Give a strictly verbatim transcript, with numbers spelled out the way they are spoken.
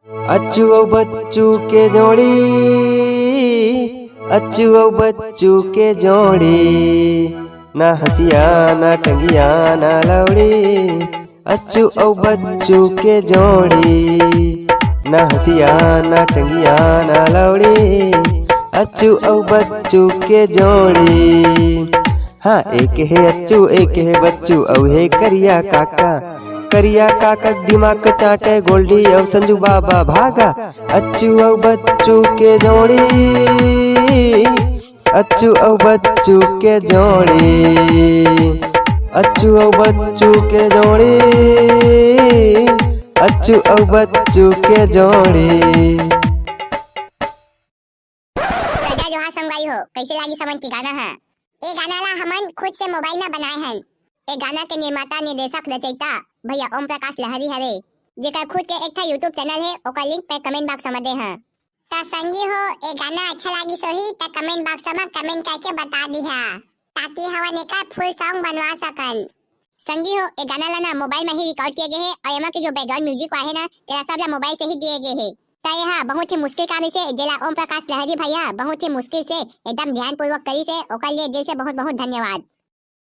अच्छू अउ बच्चू के जोड़ी, अच्छू अउ बच्चू के जोड़ी, ना हंसिया ना टंगिया ना लौड़ी। अच्छू अउ बच्चू के जोड़ी, ना हंसिया ना टंगिया ना लौड़ी। अच्छू अउ बच्चू के जोड़ी। हाँ, एक हे अच्छू, एक हे बच्चू, अउ हे करिया काका। करिया काका दिमाग चाटे गोल्डी अउ संजू बाबा भागा। अच्छू अउ बच्चू के जोड़ी, अच्छू अउ बच्चू के जोड़ी, अच्छू अउ बच्चू के जोड़ी, अच्छू अउ बच्चू के जोड़ी। त जय जोहार संगवारी हो, कइसे लागिस हमन के गाना ह? ए गाना ला हमन खुद से मोबाइल म बनाए हन। ए गाना के निर्माता, निर्देशक, रचयिता भैया ओम प्रकाश लहरी हरे, जेकर खुद के एक ठा YouTube चैनल हे, ओकर लिंक मैं कमेंट बॉक्स म दे हंव। त संगी हो, ए गाना अच्छा लागिस होही त कमेंट बॉक्स म कमेंट करके बता दिहा, ताकि हमन एकर फुल सॉन्ग बनवा सकन। संगी हो, ए गाना ला ना मोबाइल म ही रिकॉर्ड किए गे हे अउ एमा के जो बैकग्राउंड म्यूजिक आहे ना, तेला सब ला मोबाइल से ही दिए गे हे। त ये हा बहुत ही मुश्किल काम हे, जेला ओम प्रकाश लहरी भैया बहुत ही मुश्किल से एकदम ध्यानपूर्वक करिस हे, ओकर लिए दिल से बहुत बहुत धन्यवाद।